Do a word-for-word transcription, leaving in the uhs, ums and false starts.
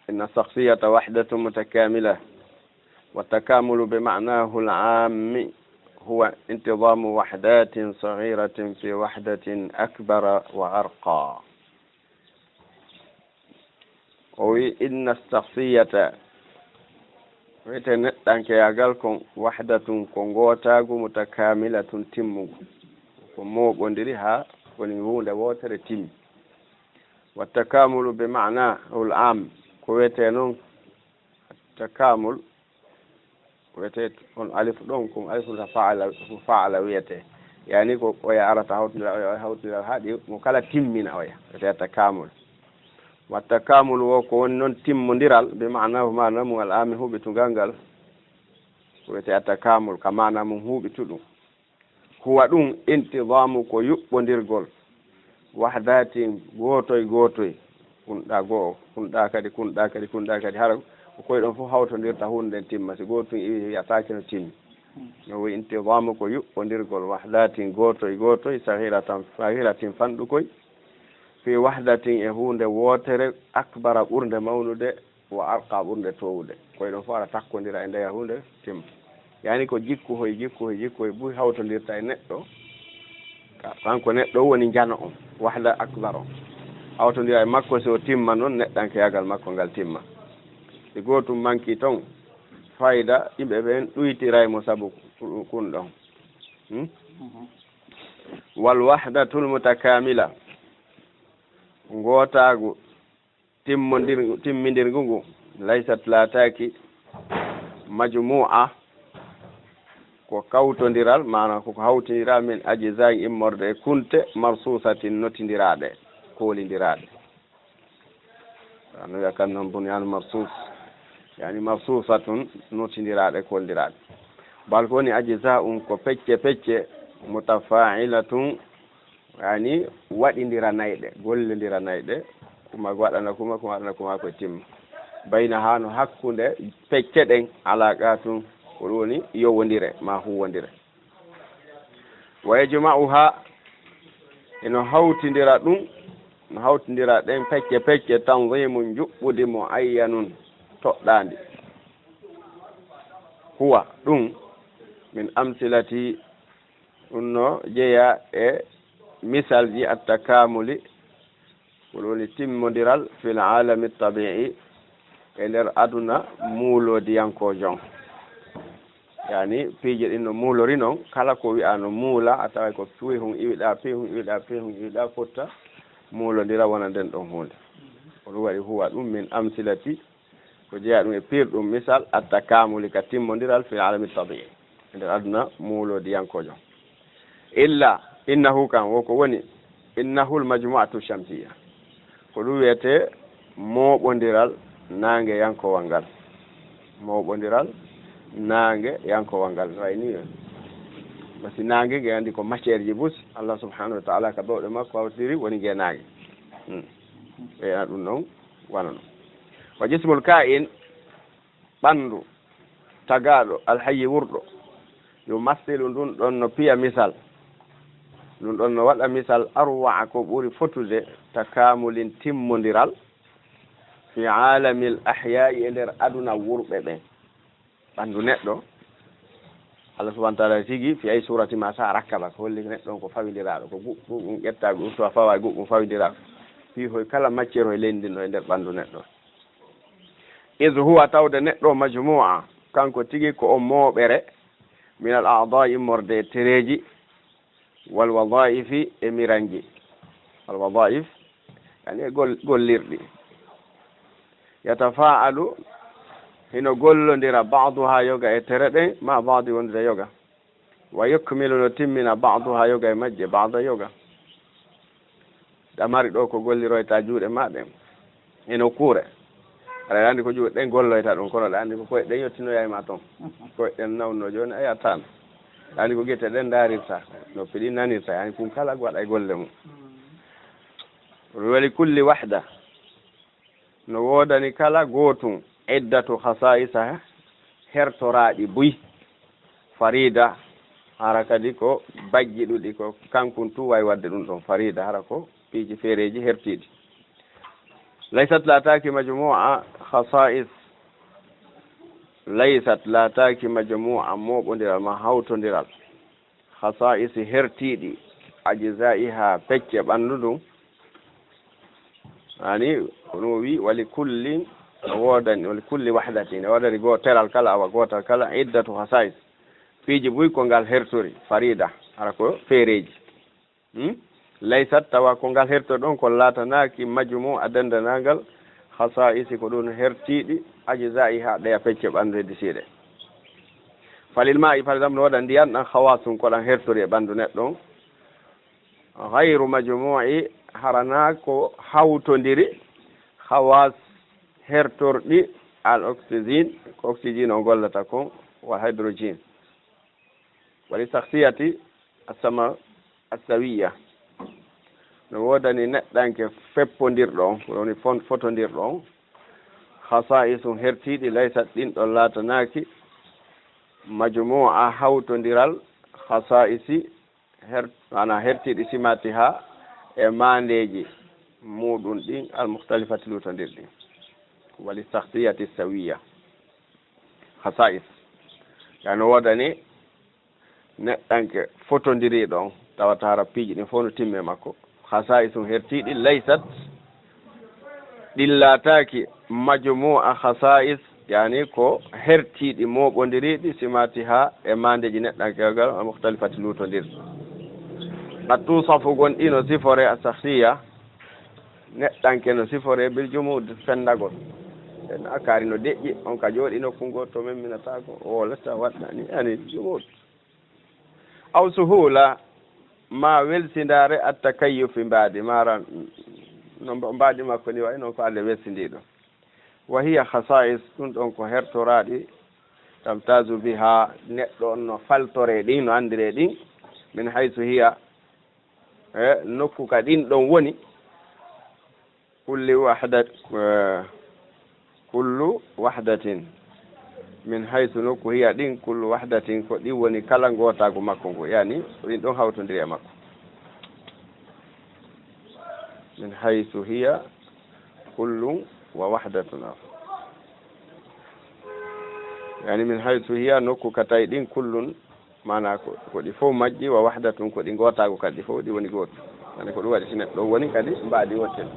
إن الشخصية وحدة متكاملة، والتكامل بمعناه العام هو انتظام وحدات صغيرة في وحدة أكبر وأرقى. O wi, inna shakhsiyata, wiyete neɗɗankeyagal kon, wahdatun, ko ngootaagu, mutakamilatun, timmungu. Ko mooɓondiri haa woni huunde wootere timmi. Wa takamulu bi maana ul am, ko wiyete noon takamul, wiyete on alif ɗon, ko alif ta faala, faala wiyete. Yani ko oya arata hawtindira, oya hawtindira haa ɗi mo kala timmina oya. Wiyete takamul. Wa takamul wo ko woni noon timmondiral, bi maana, maana mum al am huɓitungal ngal. Wiyete takamul, ka maana mum huɓituɗum. Huwa ɗum intidamu ko yuɓɓondirgol, wahdatin gootoy gootoy, kunɗa go'o, kunɗa kadi, kunɗa kadi, kunɗa kadi, hara ko koy ɗon fof hawtondirta huunde nden timma, si gootum iwi wiyataake no timmi. No woy intidamu ko yuɓɓondirgol, wahdatin gootoy gootoy, sahiratan, sahiratin fanɗukoy, fi wahdatin e huunde wootere, akbara ɓurnde mawnude, wa arqa ɓurnde toowude. Koy ɗon fof ara takkondira e ndeya huunde timma. Yani ko jikku hoy, jikku hoy, jikku hoy buy hawtondirta e neɗɗo. Ka-, kanko neɗɗo woni njano on, wahda akbar on. Hawtondira e makko si o timma noon neɗɗankeyagal makko ngal timma. Si gootum manki toon, fayda yimɓe ɓen ɗuytiray mo sabu ku-, kun ɗon. Hmm? Wal wahdatul mutakamila. Ngootaagu timmondir-, timmindirngu ngu, laysat laataaki majmu'a, ko kawtondiral, maana ko ko hawtindiral min ajza'in immorde e kunte, marsusatin notindiraaɗe, koolindiraaɗe. Ano wiya kan noon bunyaanu marsus, yani marsusatun notindiraaɗe, koolindiraaɗe. Bal ko woni ajza'un ko pecce pecce, mutafa'ilatun yani waɗindiranayɗe, gollondiranayɗe, kuma waɗana kuma, kuma waɗana kuma ko timma. Bayna hano hakkunde pecce ɗen alaaqatun, ko ɗum woni yowondire ma huwondire. Wa yajma'uha, eno hawtindira ɗum, no hawtindira ɗen pecce pecce, tanzimu njuɓɓudi muayyanun toɗɗaandi. Huwa, ɗum, min amsilati, ɗum no jeyaa e misalji attakamuli, ko ɗum woni timmondiral fil alami tabi'i, e nder aduna muulodiyankoojo on. Yani piiji ɗin no muulori noon, kala ko wi'aa no muula, a taway ko piihun iwiɗaa, piihun iwiɗaa, piihun iwiɗaa, fotta muulondira wona nden ɗon huunde. Ko ɗum waɗi huwa ɗum min amsilati, ko jeyaa ɗum e piirɗum misal, attakamuli ka timmondiral fil alami tabi'i, e nder aduna muulodiyankoojo. Illa, innahu kan, wo ko woni, innahul majmu'atu shamsiyya. Ko ɗum wiyetee mooɓondiral naange yankowal ngal. Mooɓondiral naange yankowal ngal. Wayni, basi naange nge anndi ko matière ji bus, Allah subhanahu wa ta'ala ka bawɗe makko hawtiri woni nge naange. Hmm. Ɓe ɗum noon. Wano non. Wa jismul ka'in, ɓanndu tagaaɗo, alhayyi wurɗo, yu masilu ndun ɗon no piya misal, ndun ɗon no waɗa misal, arwa'a ko ɓuri fotude, takamulin timmondiral, fi alamil ahya'i e nder aduna wurɓe ɓen. Ɓanndu neɗɗo, Allah subhanahu wa ta'ala tigi fi ay surati ma sa rakkaba, ko holli neɗɗo on ko fawindiraaɗo, ko gu-, gu-, ɗum ƴetta, ɗum suwa fawa e gu-, ɗum fawindiraaɗo. Fii hoy kala matière hoy leydi ndin ɗo e nder ɓanndu neɗɗo. Iz huwa tawde neɗɗo majmu'a, kanko tigi ko o mooɓere, min al a'dha immorde e tereeji, wal wadha'ifi e miranji. Al wadha'if, yani e gol-, gollirɗi. Yatafa'alu, hino gollondira ba'duha yoga e tere ɗen, ma ba'di wonde yoga. Wa yukmilu no timmina ba'duha yoga e majje, ba'da yoga. Ɗa mari ɗo ko golliroyta juuɗe ma ɗen. E nokkuure. Aɗa anndi ko juuɗe ɗen golloyta ɗum, kono aɗa anndi ko koye ɗen yottinoya e ma ton. Koye ɗen nawno jooni a yattan. Aɗa anndi ko gite ɗen ndarirta, noppi ɗin nanirta, yani kun kala ko waɗa e golle mum. Wali kulli wahda. No woodani kala gootum iddatu khasa'isa hertoraaɗi buy. Farida, hara kadi ko bajji ɗuɗi ko kankun tu wawi wadde ɗum ɗon. Farida, hara ko piiji feereeji hertiiɗi. Laysat laataaki majmu'a Khasa'is laysat, laataaki, majmu'a, mooɓondiral ma hawtondiral, khasa'isi, hertiiɗi, ajza'iha, pecce ɓanndu ndun. Ani, kono o wi, wali kulli, o woodani, wali kulli wahdatin, o woodani goo teral kala, awa gootal kala, iddatu khasa'is. Piiji buy ko ngal hertori, farida, hara ko feereeji. Hmm? Laysat, tawa ko ngal hertori ɗon, ko laatanaaki majmu'a, denndanangal, khasa'isi, ko ɗum hertiiɗi, ajza'iha, ɗeya pecce ɓanndu hedditiiɗe. Falil ma'i, par exemple, no waɗa ndiyan ɗan khawasun, ko ɗan hertori e ɓanndu neɗɗo on. Ghayru majmu'i, hara na ko hawtondiri, khawas hertorɗi, al oxygène, ko oxygène o gollata kon, wal hydrogène. Wali shakhsiyati as-sama as-sawiyya. No woodani neɗɗanke feppondirɗo on, ko woni fon-, fotondirɗo on. Khasa'isun hertiiɗi, laysat, ɗin ɗon laatanaaki, majmu'a, hawtondiral, khasa'isi, her-, ana hertiiɗi, simatiha, e maandeeji muɗum ɗin, al-mukhtalifati, luutondirɗi. Wali shakhsiyati sawiyya. Khasa'is. Ya no woodani neɗɗanke fotondiriiɗo on, tawata hara piiji ɗin fof no timmi e makko. Khasa'isun hertiiɗi, laysat, ɗin laataaki, majmu'a khasa'is, yani ko hertiiɗi mooɓondiriiɗi, simatiha, e maandeeji neɗɗanke gal, al-mukhtalifati, luutondirɗi. Qad tusafu, gonɗi no sifore, as-shakhsiyya, neɗɗanke no sifore, bil jumud, fendagol. En a kaari no deƴƴi, on ka jooɗi nokku ngoo to memminataako, o wolata, waɗɗani, ani jumud. Aw suhula, ma welsindaare, at-takayyufi, mbaadi, maran, no mba-, mbaadi makko ni wayi noon ko Alla welsindiiɗo. Wa hiya khasa'is, ɗum ɗon ko hertoraaɗi, tamtazu biha, neɗɗo on no faltore ɗin, no anndire ɗin, min haythu hiya, e nokku ka ɗin ɗon woni, kulli wahdat-, eh, kullu wahdatin, min haythu, nokku, hiya, ɗin, kullu wahdatin, ko ɗin woni kala ngootaagu makko ngu, yani, ko ɗin ɗon hawtondiri e makko. Min haythu hiya kullun wa wahdatun, aw. Yani, min haythu hiya, nokku ka tawi ɗin, kullun, maanaa ko, ko ɗi fof majji, wa wahdatun, ko ɗi ngootaagu kadi, ɗi fof ɗi woni gootu. Maanaa ko ɗum waɗi si neɗɗo woni kadi mbaadi wootel.